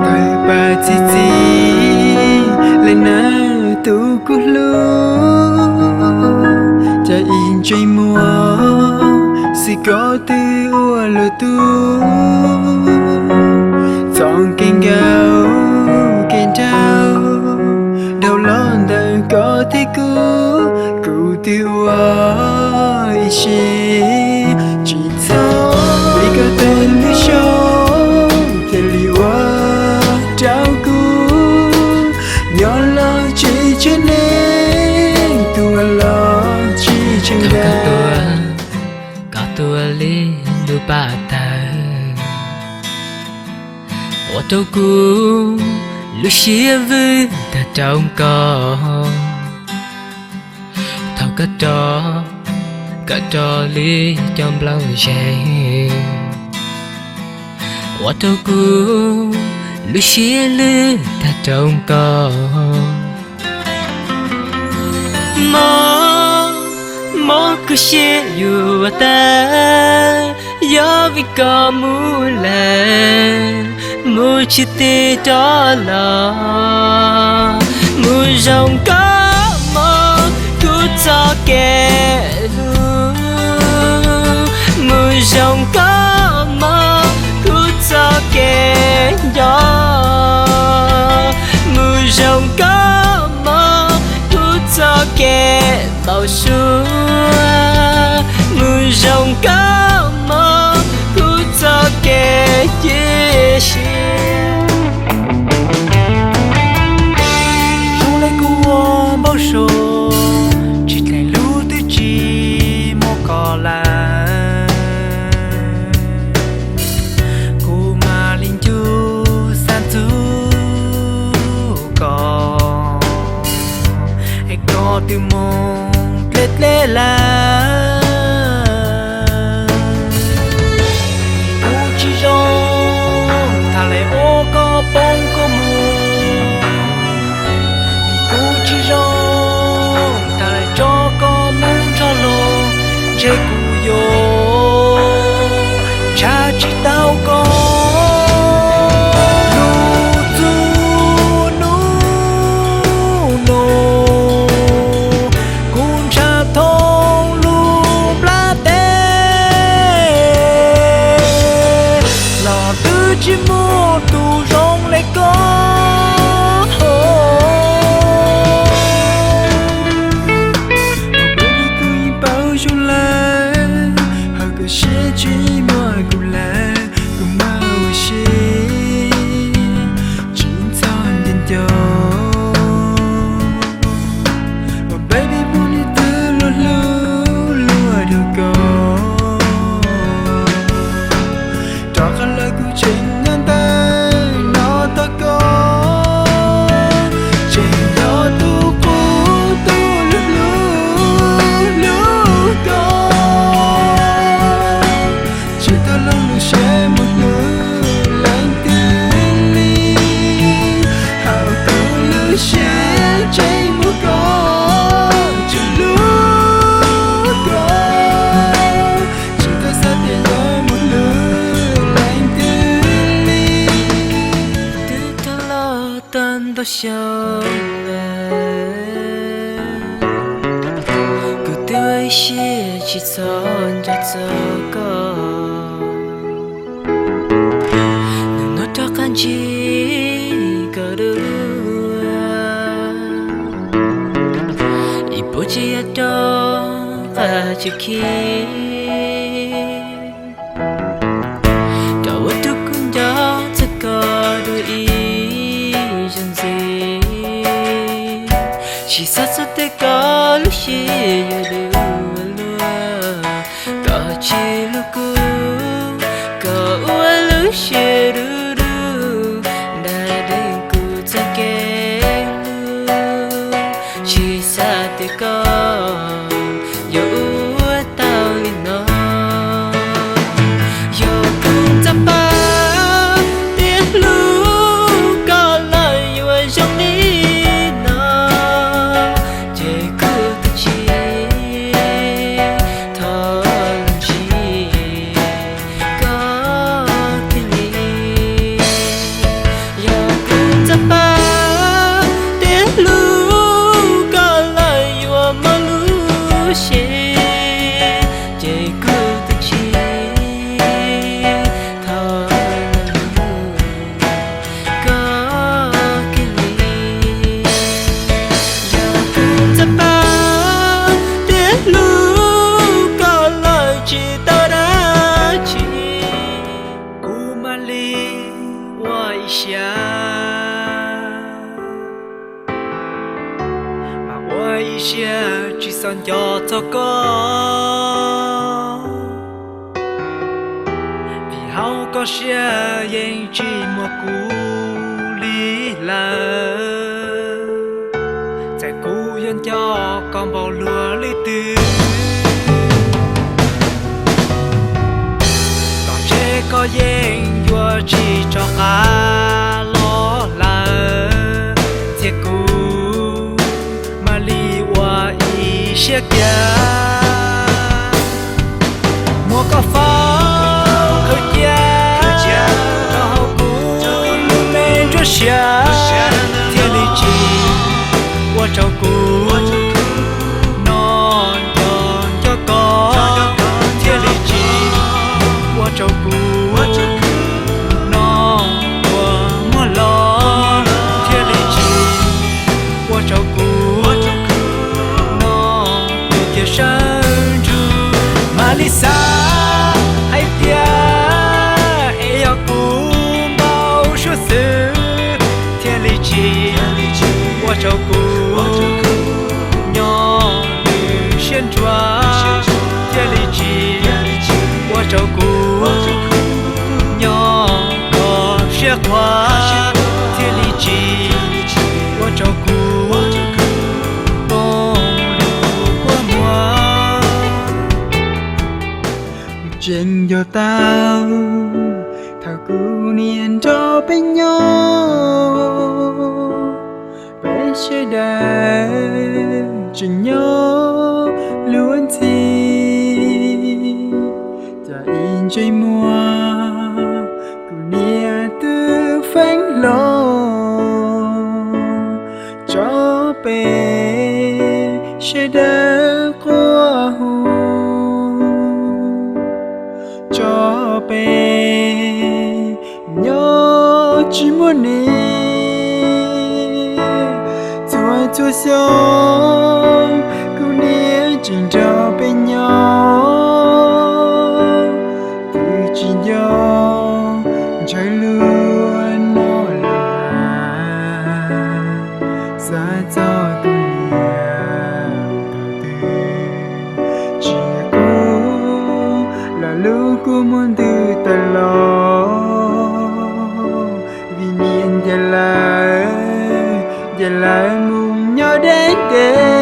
Tawg paj txi txiv le nawb tus kuv hlub, cas ib ntsej muag xwb koj twb ua luag tub. Txoj kev nkauj kev nraug dhau los ntawm koj thiab kuv, kuv twb ua ib siab tsis txog. Vim koj tawg lub xyoos thiaj li ua rau kuv nyob los tsis tsheej neeg, tuag los tsis tsheej dag. Koj tuag li lub paj tawg, ua rau kuv lub siab vwj tag rau koj. Thaum koj rov, koj rov li cov nplaum zeb, ua rau kuv lub siab lwj tag rau koj. Mob, mob kuv siab yuav tawg, yog vim koj mus lawm, mus tsis twg rov los. Mus zoo koj mob kuv txoj kev hlub, mus zoo koj mob kuv txoj kev nco, mus zoo koj mob kuv txoj kev npau suav, mus zoo koj mob kuv txoj kev cia siab. Zoo li kuv ua npau suav, tsis dleej lub twb tsis muaj koj lawm, kuv mam li ncu xav txug koj, es koj twb mus dleb dleb lawm. Kuv tsis zoo thaum lawv ua koj poob koj mus, kuv tsis zoo thaum lawv tso koj mus nrog luag, ntshe kuv yuav ntshaw tsis tau koj. Lub txuj nub no kuv ntshaw thoob lub nplaj teb, los twb tsis muaj tus zoo li koj. Kuv yeej paub zoo lawm, hauv koj siab tsis muaj kuv lawm, kuv mas ua siab tsis txog nco nco. Ua baby, pub niag twg luag hlub luag dhau koj, rov qab lawm kuv tseem nyob ntawm no tos koj, tseem yog tus qub tus luag hlub hlub koj. Tsis tau lub siab mus hlub leej twg li, hauv kuv lub siab tseem muaj koj tsuas hlub koj. Tsis tau xav tias yuav mus hlub leej twg li, twb tau los tau ntau xyoo lawm, kuv twb ua ib siab tsis txog nco txog koj. Hnub no rov qab ntsib koj dua, ib puas tsav yam rov qab tsis khib, rau ua rau kuv nco txog koj dua ib zaug ntxiv. Tsis xav xav tias koj lub siab yuav dua luag, koj tsis hlub kuv, koj ua lub siab du du, nrog deev kuv txoj kev hlub. Tsis xav tias koj yuav ua tau li no. Yog kuv ntxov pab tias hlub koj los yuav zoo li Mam li ua ib siab, mas ua ib siab tsis txhob nco txog koj, vim hauv koj siab yeej tsis muaj kuv li lawm. Txawm kuv yuav nco koj npaum luag li twg, los ntshe koj yeej yuav tsis rov qab los lawm. Thiab kuv mam li ua ib siab kiag, muab koj faus qhwv cia rau hauv kuv lub me ntsuab sia, thiaj li tsis ua rau kuv no nco nco koj, thiaj li tsis ua rau kuv no ua muag los, thiaj li tsis ua rau kuv no tus kiag sawv ntsug. Mam li xav hais tias es yog kuv npau suav xwb, thiaj li tsis ua rau kuv nyob lwm siab nruab, thiaj li tsis ua rau kuv nyob koj siab quaj, thiaj li tsis ua rau kuv poob lub kua muag. Tseem yog tau thaum kuv niam nrog peb nyob, peb sawv daws tseem nyob luag ntxhi, cas ib ntsej muag kuv niam twb feeb hlo tso peb sawv daws quaj hu, tso peb nyob tsis muaj niam. Txhua txhua xyoo kuv niam tseem nrog peb nyob, twb tsis nco ntshaw luag no los mas, xav txog kuv niam thaum twg tsis qub los lub kua muag ntws tawm los, vim niam ncaim lawv, ncaim lawv mus nyob deb deb.